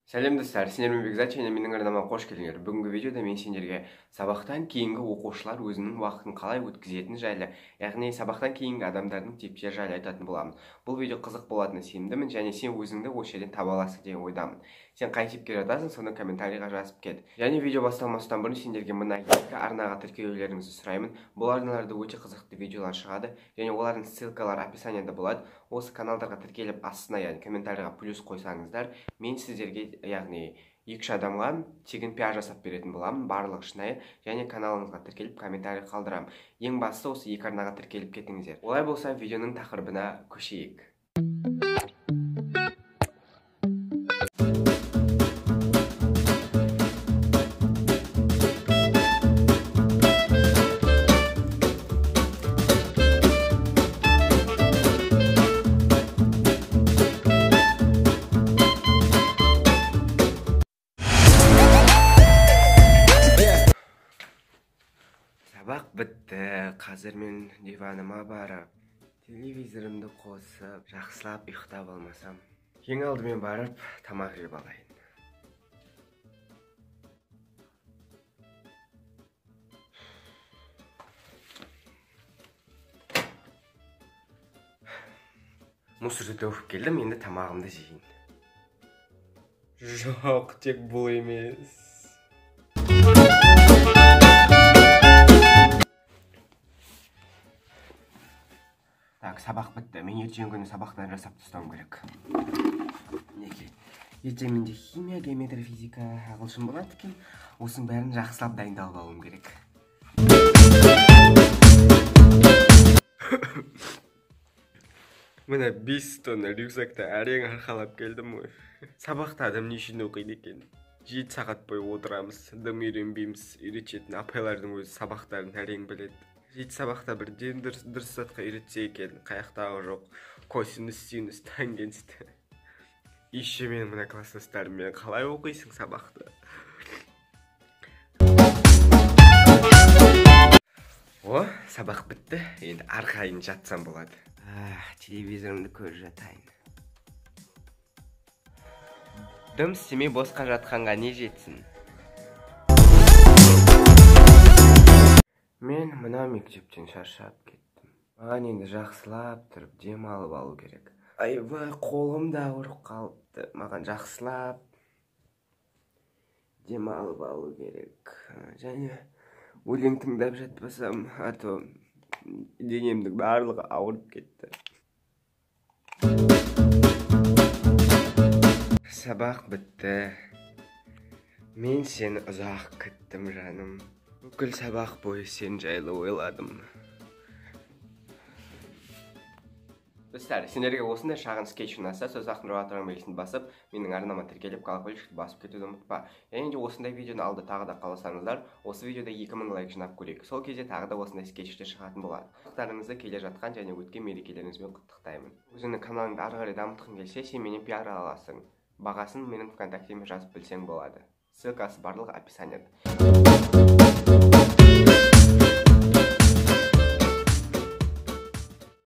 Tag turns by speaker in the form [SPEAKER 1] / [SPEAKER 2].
[SPEAKER 1] Сәлем достар, сендермен Бекзат және менің арнама қош келдіңдер. Бүгінгі видеода мен сендерге сабақтан кейінгі оқушылар өзінің уақытын қалай өткізетіні жайлы, яғни сабақтан кейінгі адамдардың типтері жайлы айтатын боламын. Бұл видео қызық болатынына сенімдімін және сен өзіңді осы жерден таба аласың деген ойдамын. Сен қай типке жатасың, соны комментарийға жазып кет. Және видео басталмастан бұрын сендерге мына екі арнаға тіркелулеріңізді сұраймын. Бұл арналарда өте қызықты видеолар шығады және олардың ссылкалары описанияда болады. Осы каналдарға тіркеліп астына, яғни комментарийға плюс қойсаңыздар, мен сіздерге, яғни 2-3 адамға тегін пиар жасап беретін боламын, барлық шынайы, және каналыңызға тіркеліп комментарий қалдырамын. Ең бастысы осы екі арнаға тіркеліп кетіңіздер. Олай болса видеоның тақырыбына көшейік. Сабақ бітті. Қазір мен диваныма барып, телевизорымды қосып, жақсылап ұйықтап алмасам, ең алдымен барып тамақ жеп алайын. Мусорды төгіп келдім, енді тамағымды жейін. Жоқ, тек бұл емес. Так, сабақ бітті. Мен ертеңгі күні сабақтан жасап тастауым керек. Неге? Ертең менде химия, геометрия, физика, ағылшын болады екен. Осының бәрін жақсылап дайындалып алуым керек. Міне 5 тонна рюкзакты әрең арқалап келдім ғой. Сабақта адам не үшін оқиды екен? 7 сағат бойы отырамыз, дым үйренбейміз. Үйрететін апайлардың өзі сабақтарын әрең біледі. 7 сабақта бірден дұрыс затқа үйретсе екен, қаяқтағы жоқ, косинус, синус, тангенсті. Еще менің мына класстастарыммен қалай оқисың сабақты? О, сабақ бітті, енді арқайын жатсам болады. Телевизорымды көріп жатайын. Дым істемей босқа жатқанға не жетсін? Мен мына мектептен шаршап кеттім. Маған енді жақсылап тұрып демалып алу керек. Айбай, қолым да ауырып қалыпты. Маған жақсылап демалып алу керек. Және өлең тыңдап жатпасам, а то денемнің барлығы ауырып кетті. Сабақ бітті. Мен сені ұзақ күттім, жаным. Бүкіл сабақ бойы сен жайлы ойладым. Достар, сендерге осындай шағын скетч ұнаса, сөз ақтың тұрған белгісін басып, менің арнама тіркеліп, колокольчикті басып кетуді ұмытпа. Және де осындай видеоны алда тағы да қаласаңыздар, осы видеода 2000 лайк жинап көрейік. Сол кезде тағы да осындай скетчтер шығатын болады. Барлықтарыңызды келе жатқан және өткен мерекелеріңізбен құттықтаймын. Өзіңнің каналыңды ары қарай дамытқың келсе, сен менен пиар ала аласың. Бағасын менің ВКонтактеме жазып білсең болады. Ссылкасы барлығы описанияда.